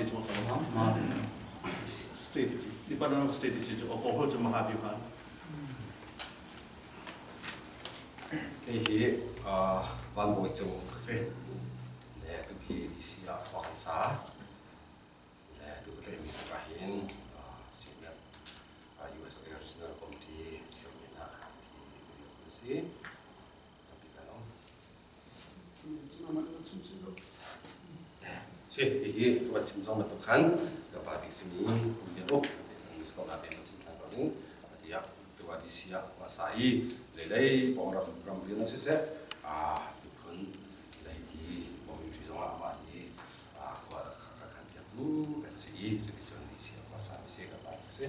cu ka ma strategy Department of Strategy cu ko hol cu mahabyuha. Kei hi Van Bawi Cung ka si. Le tu hi DC ah khua kan sa. Le tu ka tlaihmi chungah hin CNF USA Regional Committee chairman ah hi kan si. Tampi ka lawm. Si, hihi ka van chim zong bantuk khan ka pa bik simi Pu Lian Uk ko na te chim than ko ning tiah tuah DC ah wa sa i zeilei pawng ram ram rian a siseh a miphun lei ti community zong ah mah hi khua ka khan piak tu kan si i cuticun DC ah wa sa mi si ka pa bik si.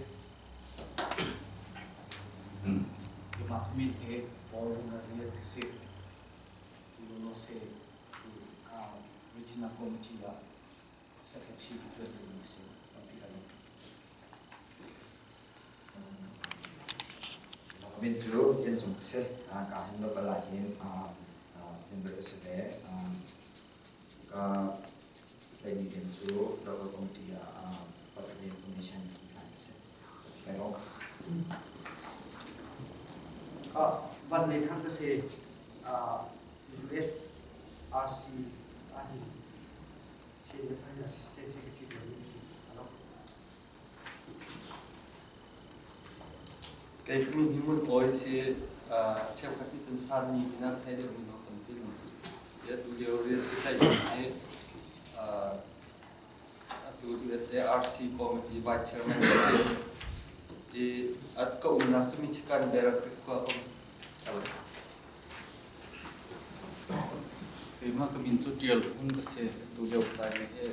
Mah min he Paul Rung rian ka si. Tulolose Regina Committee ah secretary tuan ding si tampi ka lung. Min cu Yan Cung si. Ka hin local ah hin member si le ka tlaihmi rian cu local committee ah public information tlan si. Kai lawm. Van Lei Thang ka si. US RC ahi Senior Finance Assistant Secretary si. Hello. Kei min hi mun oi si cheukhat nih cun san ni tina thei deuh mi no tampi nu ya tu lio rian ti tlai hi atu USARC committee vice chairman ka si i at ka umnak cu Michigan Bear Creek khua um. Keimah ka min cu Tial Hung ka si. Tu lio kai mi hi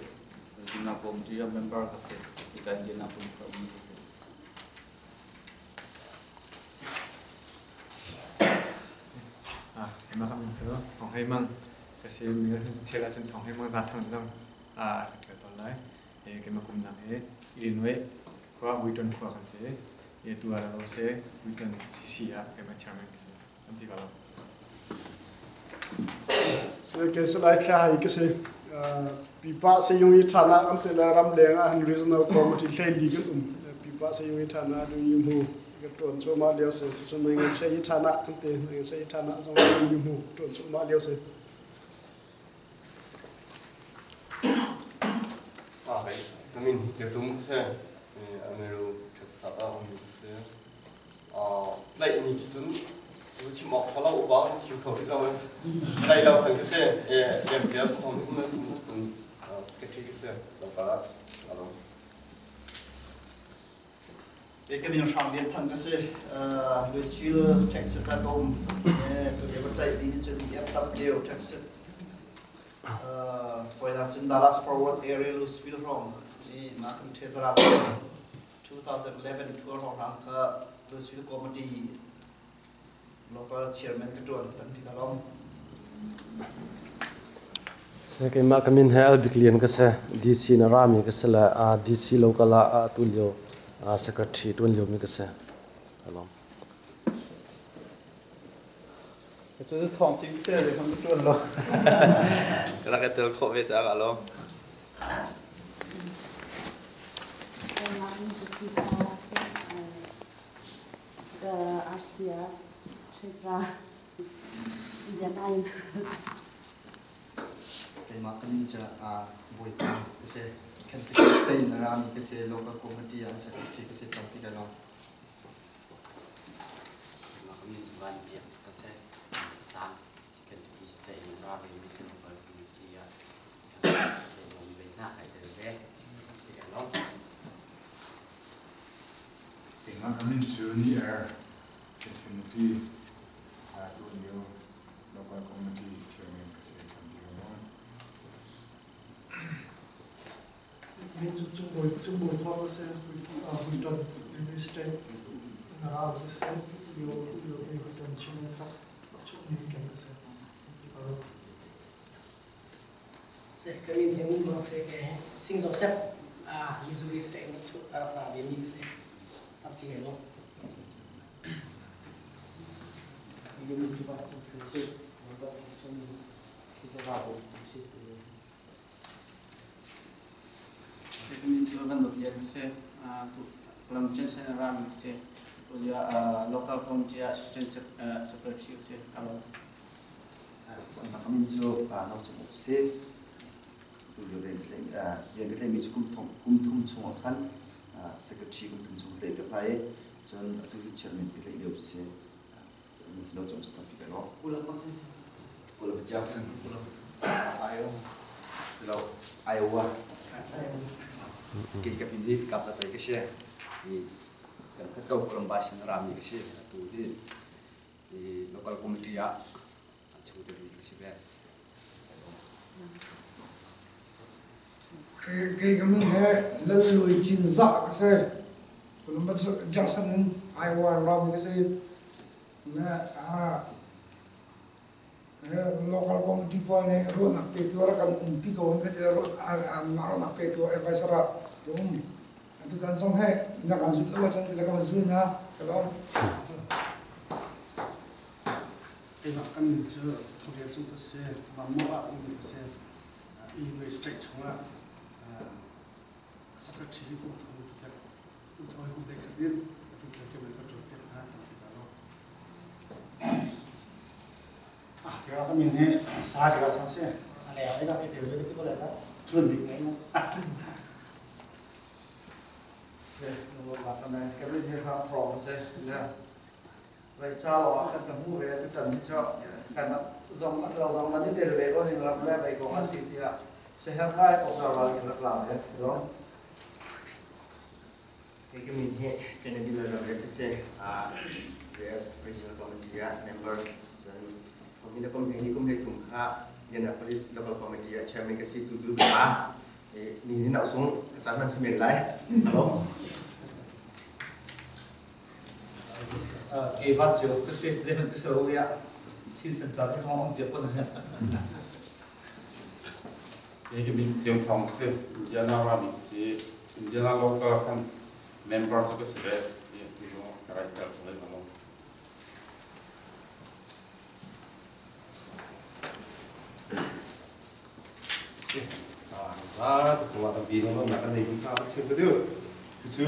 Regina Committee ah member ka si. Hika Indianapolis a ummi ka si. Keimah ka min cu Thawng Hei Mang ka si. Chel ahcun Thawng Hei Mang Za Thang zong ka ṭial tawn lai. Keimah kumnak hi Illinois khua Wheaton khua kan si. Tu ah lo se Wheaton CC ah keimah chairman ka si. Tampi ka lawm. Ke salai thla hai ka si. Pipa sayung i thana kan te la ram leng ah han regional committee hlei li kan um. Pipa sayung i thana du yu mu ka ton chu ma leo se chu mai ngan se i thana kan te ngan se i thana zong yu mu ton chu ma leo se. Ah, kai kamin hi che tum se ameru thaksa a um se. Tlaih ni khi cun tu chim awk ṭha lo upa kan thim kho rih lo eh. Tlaih lo khan ka si. Liam cia thong um cun secretary ka si. Local ah alo. Ka min Hrang Lian Thang ka si. Louisville, Texas ah ka um. Tu lio ka tlaih ni cun DFW, Texas. Foinak cun Dallas Fort Worth area Louisville hrawng i mah kan Treasurer 2011 tour hrawng kha Louisville Committee local chairman ka ṭuan tampi ka lawm. Keimah ka min he Albik Lian ka si. DC na rami ka si le DC local ah tu lio secretary tuan lio mi ka si. Ka lawm. Cu thawng cing se le kan ṭuan lo. Ka rak i tel khawh ve caah ka lawm. Arsia Tresra Bianain. Keimah ka min cu Bawipa ka si. Kentucky State in a rami ka si. Local committee ah secretary ka si. Tampi ka lawm. Keimah ka min cu Van Biak ka si. Sang Kentucky State in a rami ka si. Local committee ah Keimah ka min cu Ni Er, Cincinnati tuanlio local committee chairman ka si kan ti ko. Min cu Cungbawi Cungbawi Thawng a si, Huiton State na ral siseh, lio lio Huiton Chin kha chung min ken ka si. Se ka min he ngun bang se ke Sing Joseph a Missouri State in chu a rak ra ve mi se tampi ngai lo. Yung ju ba tu se ba tu se ra bo tu se. Min cu van dot lian si tu Columbus Junction rami si tu local committee assistant secretary si alo. Min cu Nau Cung Uk si. Tu lio rian ka tlaihmi cu kum thum chung ah khan secretary kum thum chung ka tlaih piak hna i cun atu hi chairman ka tlaih lio si. Min cu Nau Cung si tampi ka lawm. Columbus Junction. Iowa. Iowa. Kei ka min hi kap la ka si. Kan khat ko Columbus in rami ka si. Atu hi local committee ah chung te ka si ve. Kei ka min he Lal Lui Cin Za ka si. Columbus Junction in Iowa rami ka si. Na local committee pawl nih ruahnak petu a rak kan umpi ko an ka ti ruahnak petu advisor ah ka um. Atutan zong he na kan zulh lo ahcun ti le ka van zul hna ka lawm. Keimah kan min cu Thawlian Cung ka si. Mammo ah um ka si. Illinois State chungah secretary kum thum tu tek kum thum kum te khat in atu tiang ke ka ṭuan piak hna tampi ka lawm. Ah, kira ka min he sa kira sa se. Ale ale ka te te te ko le ta. Chun bik ngai mo. Ka min he ha thong se na vậy sao á kan ka mu ve tu tan cho kan zong lo zong man te ve ko hing ram le vai ko asi tia se her ngai observer ki rak la he lo. Kei ka min hi Kennedy Lalram se US Regional Committee ah member cun Thonginn kum hi kum hlei thum kha Indianapolis Local Committee ah chairman ka si tu tu ka ni ni nau sung ka caan man si men lai. Hello. Ke van chiu ka si le ka si ro ya thi sen cha thi hong tia pon he. Ke ka min Chiang Thong si Indiana rami si Indiana local kan member cu ka si ve tu yo ka rai tel chu lai lo. Si. Za ta suwa ta bi no na kan nei ka chim ka du. Tu chu